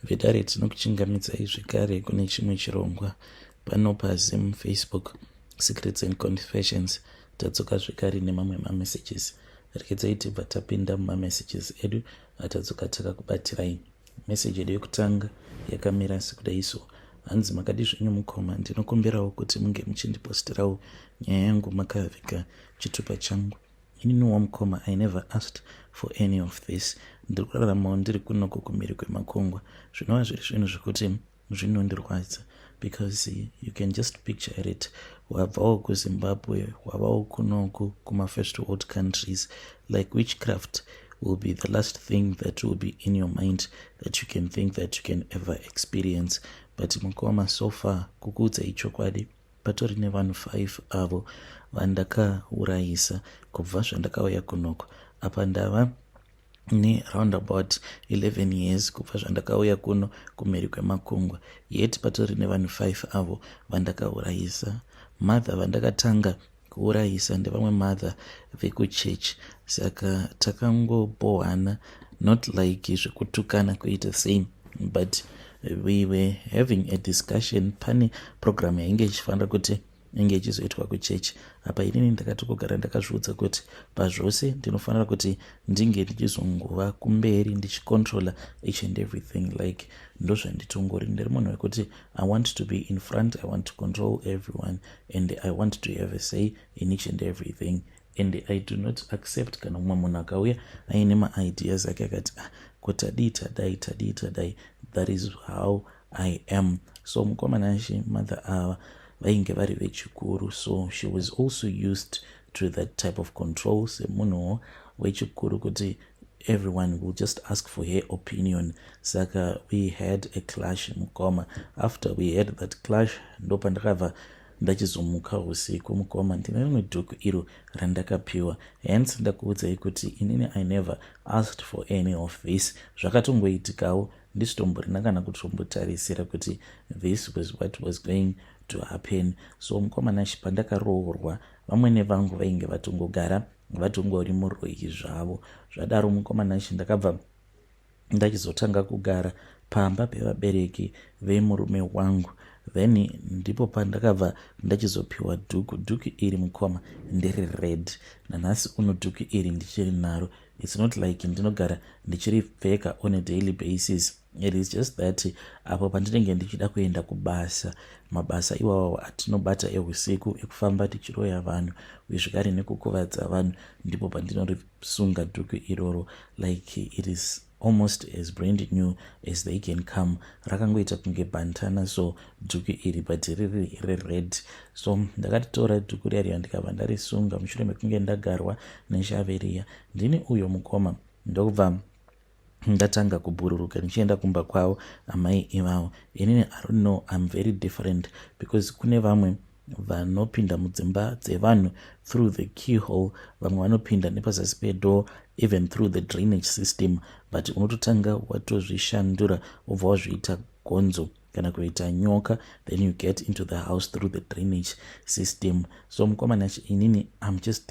Vedare, tinokuchingamidzai zvekare kune chimwe chirongwa pano paZim Facebook Secrets and Confessions. Tadzoka zvekare nemamwe mamessages. Rekedzai tibva tapinda mumamessages edu atadzoka takakubatirai. Message yedu yekutanga yakamira sekudai so. Hanzi, "Makadi zvenyu mukoma? Ndinokumbirawo kuti munge muchindipostirawo nyaya yangu makavhika chitupa changu. Inini wamukoma, I never asked for any of this. Ndiri kuraramawo ndiri kunoko kumhiri kwemakungwa, zvinova zviri zvinhu zvekuti zvinondirwadza, because you can just picture it, wabvawo kuZimbabwe, wavawo kunoku kumafirst world countries. Like, witchcraft will be the last thing that will be in your mind that you can think that you can ever experience. But mukoma, so far, kukuudzai chokwadi, patori nevanhu 5 avo vandakaurayisa kubva zvandakauya kunoko. Apa ndava neround about 11 years kubva zvandakauya kuno kumhiri kwemakungwa, yet patori nevanhu 5 avo vandakaurayisa. Mother vandakatanga kuurayisa ndevamwe mother vekuchechi. Saka takangobohwana, not like zvekutukana kuita same, but we were having a discussion. Pane program yainge ichifanira kuti inge ichizoitwa kuchechi. Apa inini ndakati kugara ndakazviudza kuti pazvose ndinofanira kuti ndinge ndichizongova kumberi ndichicontrola each and everything. Like, ndozvanditongori, ndiri munhu wekuti I want to be in front, I want to control everyone and I want to have a say in each and everything, and I do not accept kana mumwe munhu akauya aine maideas ake akati, "Ah, ko tadii tadai, tadii tadai?" That is how I am. So mukoma Nashe, mother ava vainge vari vechikuru, so she was also used to that type of control semunhuwo wechikuru, kuti everyone will just ask for her opinion. Saka we had a clash, mukoma. After we had that clash, ndopandakabva ndachizomuka usiku. Mukoma, ndine rimwe dhuku iro randakapiwa. Hence ndakuudzai kuti inini I never asked for any of this. Zvakatongoitikawo ndisitomborina kana kutombotarisira kuti this was what was going to happen. So mukoma Nashe, pandakaroorwa, vamwene vangu vainge vatongogara vatongori muroi zvavo. Zvadaro, mukoma Nashe, ndakabva ndachizotanga kugara pamba pevabereki vemurume wangu. Then ndipo pandakabva ndachizopiwa dhuku. Dhuku iri, mukoma, ndere red. Nanhasi uno dhuku iri ndichiri naro. It's not like ndinogara ndichiripfeka on a daily basis. It is just that apo pandinenge ndichida kuenda kubasa, mabasa iwawo atinobata eusiku ekufamba tichiroya vanhu uye zvekare nekukuvadza vanhu, ndipo pandinorisunga dhuku iroro. Like, it is almost as brand new as they can come. Rakangoita kunge bantana so dhuku iri, but riri rered. So ndakatitora dhuku riya riya, ndikabva ndarisunga mushure mekunge ndagarwa neshave riya. Ndini uyo, mukoma, ndokubva ndatanga kubhururuka ndichienda kumba kwavo amai ivavo. Inini, I don't know, I'm very different, because kune vamwe vanopinda mudzimba dzevanhu through the keyhole, vamwe vanopinda nepazasi pedoor, even through the drainage system, but unototanga watozvishandura, wobva wazviita gonzo kana kuita nyoka, then you get into the house through the drainage system. So mukoma Nashe, inini I'm just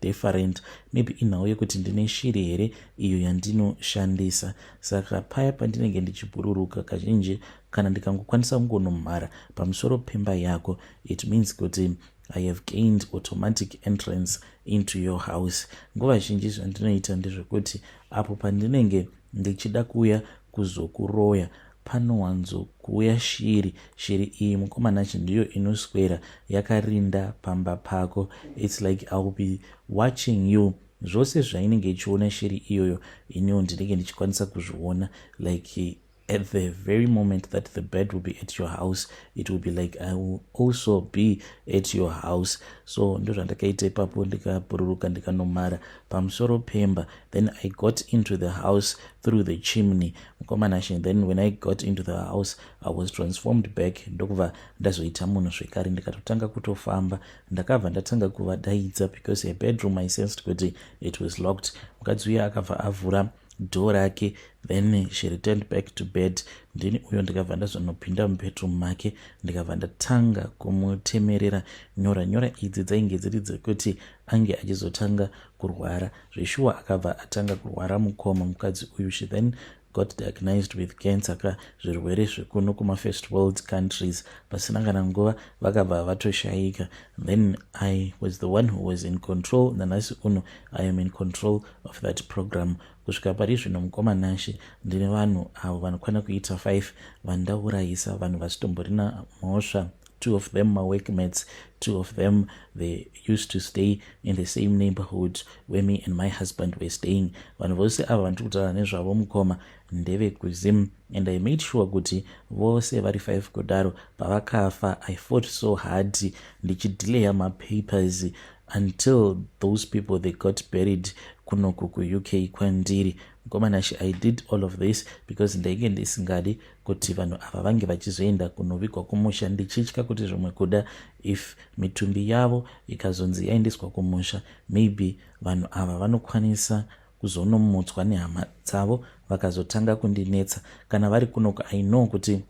different. Maybe inhau yekuti ndine shiri here iyo yandinoshandisa. Saka paya pandinenge ndichibhururuka kazhinji, kana ndikangokwanisa kungonomhara pamusoro pemba yako, it means kuti I have gained automatic entrance into your house. Nguva zhinji zvandinoita ndezvekuti apo pandinenge ndichida kuuya kuzokuroya, panowanzokuuya shiri. Shiri iyi, mukoma Nashe, ndiyo inoswera yakarinda pamba pako. It's like I will be watching you. Zvose zvainenge ichiona shiri iyoyo, iniwo ndinenge ndichikwanisa kuzviona. Like, at the very moment that the bird will be at your house, it will be like I will also be at your house. So ndo zvandakaita ipapo. Ndikabhururuka, ndikanomhara pamusoro pemba, then I got into the house through the chimney, mukoma Nashe. Then when I got into the house, I was transformed back, ndokubva ndazoita munhu zvekare, ndikatotanga kutofamba. Ndakabva ndatanga kuvadaidza because a bedroom, I sensed kuti it was locked. Mukadzi uya akabva avhura door rake, then she returned back to bed. Ndini uyo, ndikabva ndazonopinda mubedroom make, ndikabva ndatanga kumutemerera nyora. Nyora idzi dzainge dziri dzekuti ange achizotanga kurwara zveshuwa. Akabva atanga kurwara, mukoma, mukadzi uyu. She then Got diagnosed with cancer ka, zvirwere zvekuno kumafirst world countries. Pasina kana nguva vakabva vatoshayika. Then I was the one who was in control. Nanhasi uno I am in control of that program. Kusvika pari zvino, mukoma Nashe, ndine vanhu avo vanokwana kuita 5 vandaurayisa, vanhu vasitomborina mhosva. Two of them my workmates, two of them, they used to stay in the same neighborhood where me and my husband were staying. Vanhu vose ava vandiri kutaura nezvavo, mukoma, ndevekuZim, and I made sure kuti vose vari 5 kudaro, pavakafa I fought so hard ndichidelaya mapapers until those people, they got buried kunoku kuUK kwandiri. Mukoma Nashe, I did all of this because ndainge ndisingadi kuti vanhu ava vange vachizoenda kunovigwa kumusha, ndichitya kuti zvimwe kuda if mitumbi yavo ikazonzi yaendeswa kumusha, maybe vanhu ava vanokwanisa kuzonomutswa nehama dzavo vakazotanga kundinetsa kana vari kunoku. I know kuti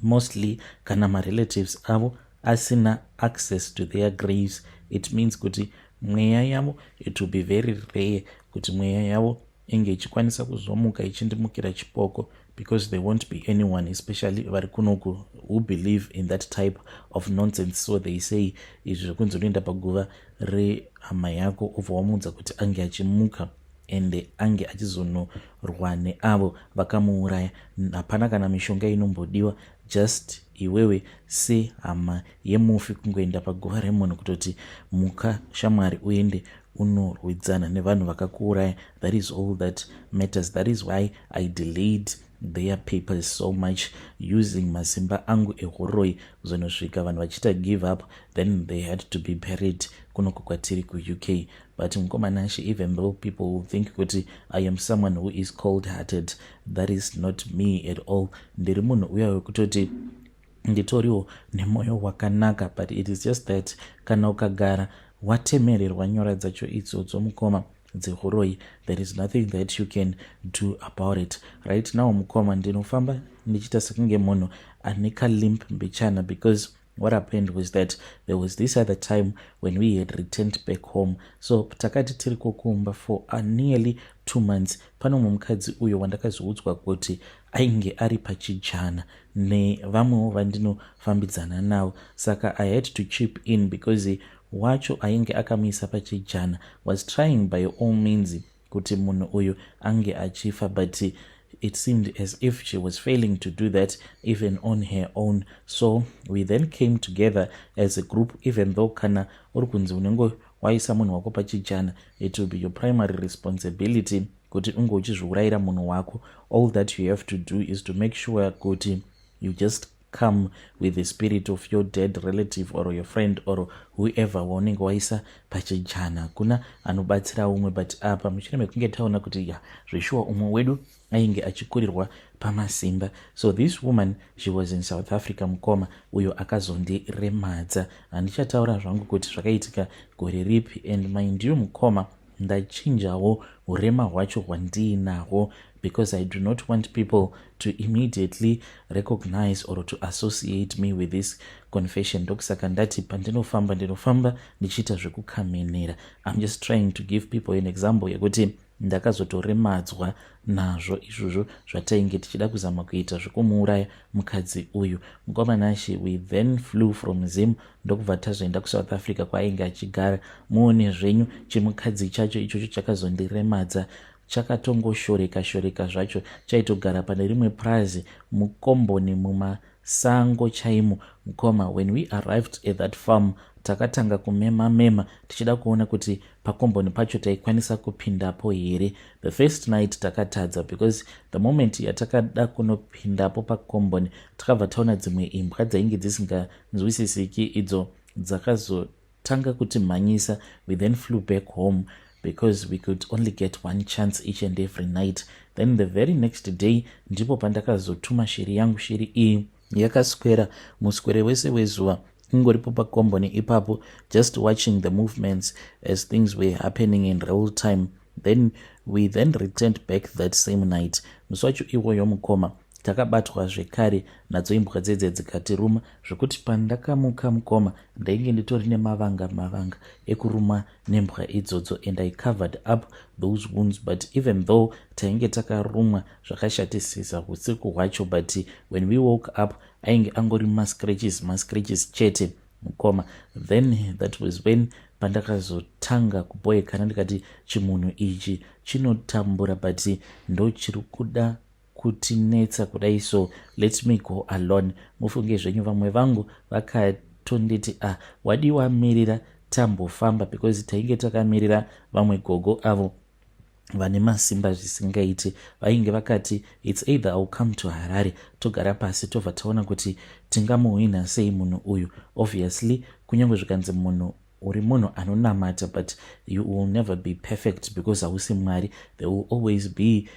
mostly kana marelatives avo asina access to their graves, it means kuti mweya yavo, it will be very rare kuti mweya yavo inge ichikwanisa kuzomuka ichindimukira chipoko, because there won't be anyone, especially vari kunoku, who believe in that type of nonsense. So they say, izvi zvekunzi unoenda paguva rehama yako, ubva wamuudza kuti ange achimuka ende ange achizonorwa neavo vakamuuraya, hapana kana mishonga inombodiwa. Just iwewe sehama yemufi kungoenda paguva remunhu kutoti, "Muka shamwari, uende unorwidzana nevanhu vakakuuraya." That is all that matters. That is why I delayed their papers so much, using masimba angu ehoroi, kuzonosvika vanhu vachiita give up. Then they had to be buried kunoko kwatiri kuUK. But mukoma Nashe, even though people will think kuti I am someone who is cold hearted, that is not me at all. Ndiri munhu uya wekutoti nditoriwo nemwoyo wakanaka, but it is just that kana ukagara watemererwa nyora dzacho idzodzo, mukoma, dzehuroi, there is nothing that you can do about it. Right now, mukoma, ndinofamba ndichiita sekunge munhu ane kalimp mbichana, because what happened was that there was this other time when we had returned back home. So takati tiri kukumba for nearly 2 months. Pano mumwe mukadzi uyo wandakazoudzwa kuti ainge ari pachijana nevamwewo vandinofambidzana navo. Saka I had to chip in because wacho ainge akamuisa pachijana was trying by all means kuti munhu uyu ange achifa, but it seemed as if she was failing to do that even on her own. So we then came together as a group. Even though kana uri kunzi unenge waisa munhu wako pachijana, it will be your primary responsibility kuti unge uchizviurayira munhu wako. All that you have to do is to make sure kuti you just come with the spirit of your dead relative or your friend or whoever waunenge waisa pachijana. Kuna anobatsira umwe, but apa mushure mekunge taona kuti ya, zveshuwa umwe wedu ainge achikurirwa pamasimba. So this woman, she was in South Africa, mukoma, uyo akazondiremadza. Handichataura zvangu kuti zvakaitika gore ripi. And mind you, mukoma, ndachinjawo urema hwacho hwandiinahwo because I do not want people to immediately recognize or to associate me with this confession. Ndokusaka ndati pandinofamba, ndinofamba ndichiita zvekukamenera. I'm just trying to give people an example yekuti ndakazotoremadzwa nazvo izvozvo zvatainge tichida kuzama kuita zvekumuuraya mukadzi uyu. Mukoma Nashe, we then flew from Zim, ndokubva tazoenda kuSouth Africa kwaainge achigara. Muone zvenyu chimukadzi chacho ichocho chakazondiremadza, chakatongoshoreka shoreka zvacho. Chaitogara pane rimwe prazi mukomboni, mumasango chaimo. Mukoma, when we arrived at that farm, takatanga kumema mema tichida kuona kuti pakomboni pacho taikwanisa kupindapo here. The first night takatadza because the moment yatakada kunopindapo pakomboni, takabva taona dzimwe imbwa dzainge dzisinganzwisisiki idzo dzakazotanga kutimhanyisa. We then flew back home because we could only get one chance each and every night. Then the very next day ndipo pandakazotuma shiri yangu. Shiri iyi yakaswera muswere wese wezuva ingoripo pakomboni ipapo, just watching the movements as things were happening in real time. Then we then returned back that same night. Musi wacho iwoyo, mukoma, Takabatwa zvekare nadzo imbwa dzedze dzikatiruma zvekuti pandakamuka mukoma ndainge nditori nemavanga mavanga ekuruma nembwa idzodzo and I covered up those wounds, but even though tainge takarumwa zvakashatisisa usiku hwacho, but when we woke up ainge angori mascratches, mascratches chete, mukoma. Then that was when pandakazotanga kuboekana, ndikati chimunhu ichi chinotambura, but ndo chiri kuda kutinetsa kudai, so let me go alone. Mufunge zvenyu, vamwe vangu vakatonditi, "Ah, wadi wamirira tambofamba," because tainge takamirira vamwe gogo avo vane masimba zvisingaiti. Vainge vakati, "It's either I'll come to Harare, togara pasi, tobva taona kuti tingamuhwina sei munhu uyu." Obviously, kunyange zvikanzi munhu uri munhu anonamata, but you will never be perfect because hausi Mwari. There will always be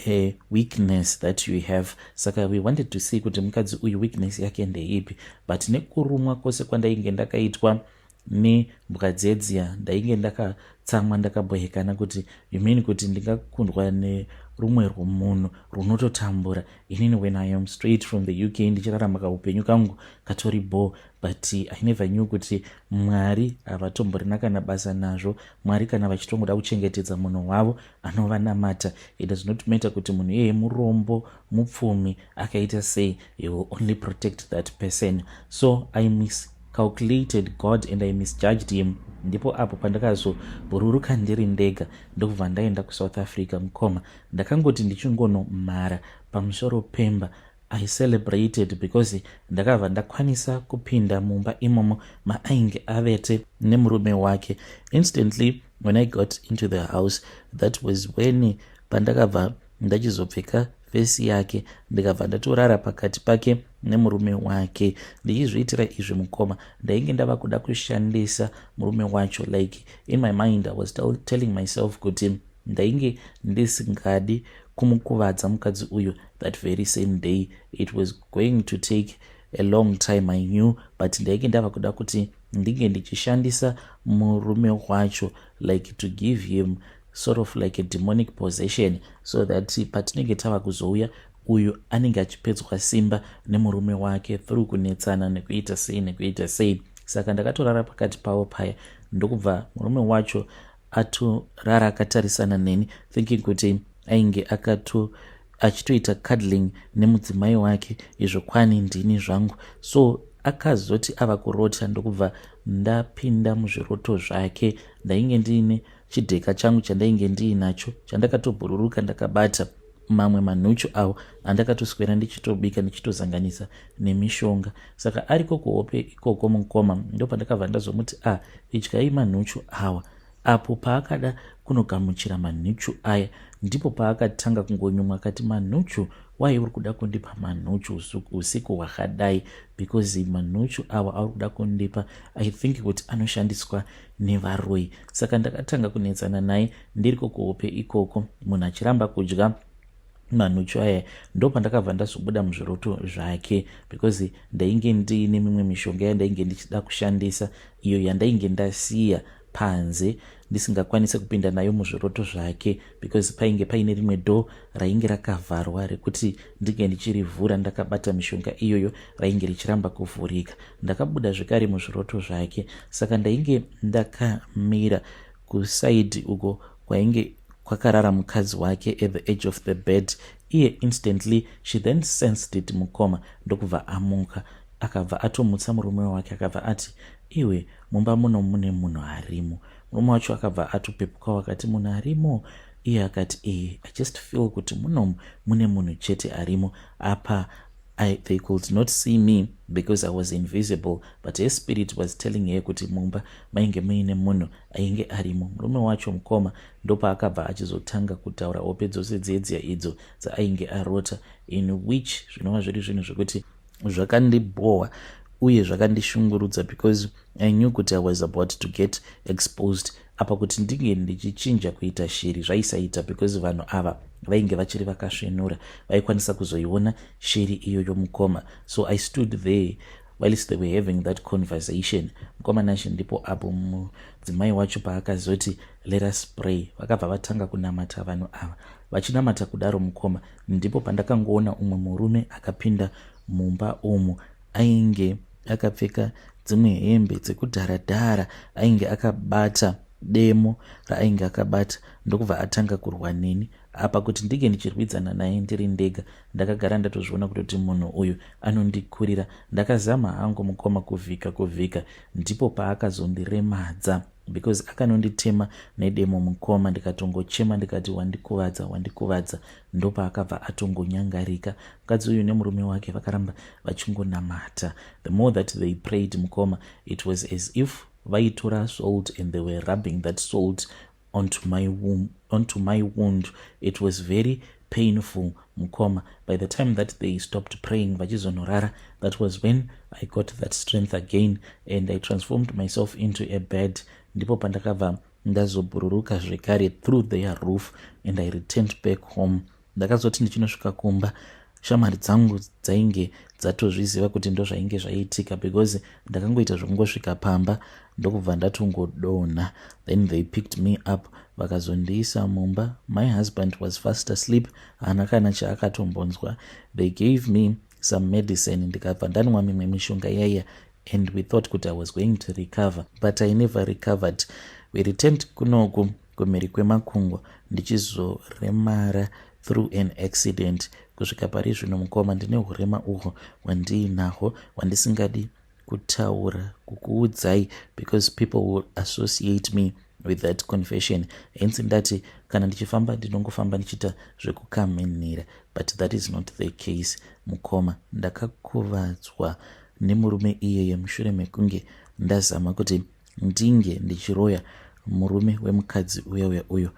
a weakness that you have. Saka we wanted to see kuti mukadzi uyu weakness yake ndeipi. But nekurumwa kwose kwandainge ndakaitwa nembwa dzedziya, ndainge ndakatsamwa, ndakabhohekana kuti, "You mean kuti ndingakundwa nerumwe rwomunhu runototambura, inini when I am straight from the UK, ndichirarama kaupenyu kangu katori bo?" But I never knew kuti Mwari havatomborina kana basa nazvo. Mwari kana vachitongoda kuchengetedza munhu wavo anovanamata, it does not matter kuti munhu iyeye murombo, mupfumi, akaita sei, he will only protect that person. So I miscalculated God and I misjudged him. Ndipo apo pandakazobhururuka ndiri ndega, ndokubva ndaenda kuSouth Africa. Mukoma, ndakangoti ndichingonomhara pamusoro pemba, I celebrated because ndakabva ndakwanisa kupinda mumba imomo maainge avete nemurume wake. Instantly when I got into the house, that was when pandakabva ndachizopfeka face yake, ndikabva ndatorara pakati pake nemurume wake. Ndichizviitira izvi, mukoma, ndainge ndava kuda kushandisa murume wacho. Like, in my mind I was telling myself kuti ndainge ndisingadi kumukuvadza mukadzi uyu that very same day. It was going to take a long time, I knew, but ndainge ndava kuda kuti ndinge ndichishandisa murume wacho, like to give him sort of like a demonic possession, so that patinenge tava kuzouya, uyu anenge achipedzwa simba nemurume wake through kunetsana nekuita sei nekuita sei. Saka ndakatorara pakati pavo paya, ndokubva murume wacho atorara akatarisana neni, thinking kuti ainge akato achitoita cuddling nemudzimai wake, izvo kwani ndini zvangu. So akazoti ava kurota, ndokubva ndapinda muzviroto zvake. Ndainge ndiine chidheka changu chandainge ndiinacho, chandakatobhururuka ndakabata mamwe manhuchu avo andakatoswera ndichitobika, ndichitozanganisa nemishonga. Saka ariko kuhope ikoko, mukoma, ndopandakabva ndazomuti, "A ah, idyai manhuchu awa." Apo paakada kunogamuchira manhuchu aya, ndipo paakatanga kungonyumwa, akati, "Manhuchu? Wai uri kuda kundipa manhuchu usiku hwakadai? Because manhuchu awa auri kuda kundipa, I think kuti anoshandiswa nevaroi." Saka ndakatanga kunetsana naye ndiriko kuhope ikoko, munhu achiramba kudya manhuchu aya. Ndo pandakabva ndazobuda muzviroto zvake, because ndainge ndiine mimwe mishonga yandainge ndichida kushandisa, iyo yandainge ndasiya panze, ndisingakwanisi kupinda nayo muzviroto zvake, because painge paine rimwe door rainge rakavharwa rekuti ndinge ndichirivhura ndakabata mishonga iyoyo, rainge richiramba kuvhurika. Ndakabuda zvekare muzviroto zvake. Saka ndainge ndakamira kuside uko kwainge kwakarara mukadzi wake at the edge of the bed. Iye instantly she then sensed it, mukoma, ndokubva amuka, akabva atomutsa murume wake, akabva ati, "Iwe, mumba muno mune munhu arimo." Murume wacho akabva atopepukawo, akati, "Munhu arimo?" Iye akati, "Ee, I just feel kuti munomu mune munhu chete arimo apa." They could not see me because I was invisible, but her spirit was telling her kuti mumba mainge muine munhu ainge arimo. Murume wacho, mukoma, ndopaakabva achizotanga kutaura hope dzose dzedziya idzo dzaainge arota, in which zvinova zviri zvinhu zvekuti zvakandibhohwa uye zvakandishungurudza, because I knew kuti I was about to get exposed. Apa kuti ndinge ndichichinja kuita shiri zvaisaita, because vanhu ava vainge vachiri vakasvenura, vaikwanisa kuzoiona shiri iyoyo, mukoma. So I stood there whilst they were having that conversation, mukoma Nashe. Ndipo apo mudzimai wacho paakazoti, "Let us pray." Vakabva vatanga kunamata vanhu ava. Vachinamata kudaro mukoma, ndipo pandakangoona umwe murume akapinda mumba umu. Ainge akapfeka dzimwe hembe dzekudhara dhara, ainge akabata demo raainge akabata ndokubva atanga kurwa neni. Apa kuti ndinge ndichirwidzana naye ndiri ndega, ndakagara ndatozviona kutoti munhu uyu anondikurira. Ndakazama hangu mukoma kuvhika kuvhika, ndipo paakazondiremadza because akanonditema nedemo mukoma, ndikatongochema ndikati wandikuvadza, wandikuvadza. Ndopaakabva atongonyangarika. Mukadzi uyu nemurume wake vakaramba vachingonamata. The more that they prayed mukoma, it was as if vaitora salt and they were rubbing that salt onto my wound. It was very painful mukoma. By the time that they stopped praying vachizonorara, that was when I got that strength again and I transformed myself into a bed. Ndipo pandakabva ndazobhururuka zvekare through their roof and I returned back home. Ndakazoti ndichinosvika kumba, shamwari dzangu dzainge dzatozviziva kuti ndozvainge zvaitika, because ndakangoita zvekungosvika pamba ndokubva ndatongodonha. Then they picked me up, vakazondiisa mumba. My husband was fast asleep, haana kana chaakatombonzwa. They gave me some medicine, ndikabva ndanwa mimwe mishonga yaiya, and we thought kuti I was going to recover, but I never recovered. We returned kunoku kumhiri kwemakungwa ndichizoremara through an accident. Kusvika pari zvino mukoma, ndine urema uhwo hwandiinahwo hwandisingadi kutaura kukuudzai, because people will associate me with that confession. Hence ndati kana ndichifamba ndinongofamba ndichiita zvekukamhinhira, but that is not the case mukoma. Ndakakuvadzwa nemurume iyeye mushure mekunge ndazama kuti ndinge ndichiroya murume wemukadzi uya uya uyo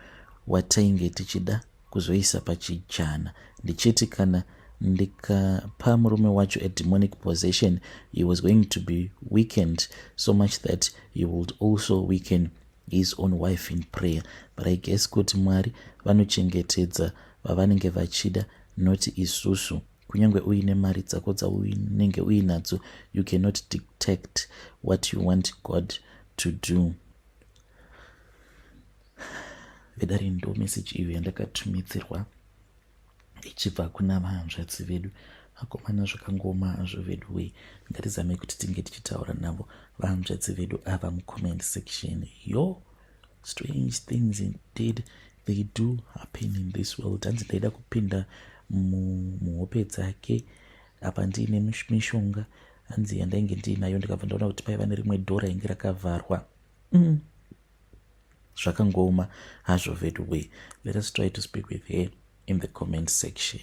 watainge tichida kuzoisa pachijana, ndichiti kana ndikapa murume wacho a demonic possession, he was going to be weakened so much that he would also weaken his own wife in prayer. But I guess kuti Mwari vanochengetedza vavanenge vachida, noti isusu. Kunyange uine mari dzako dzaunenge uinadzo, you cannot detect what you want God to do. Vedare, ndo meseji iyo yandakatumidzirwa ichibva kuna vahanzvadzi vedu. Akomana, zvakangoma hazvo vedu wei. Ngatizamei kuti tinge tichitaura navo vahanzvadzi vedu ava mucomment section. Yo, strange things indeed, they do happen in this world. Hanzi ndaida kupinda muhope dzake apa ndiine mishonga, hanzi yandainge ndiinayo, ndikabva ndaona kuti paiva nerimwe dhora inge rakavharwa. Zvakangoma hazvo vedu wei. Let us try to speak with her in the comment section.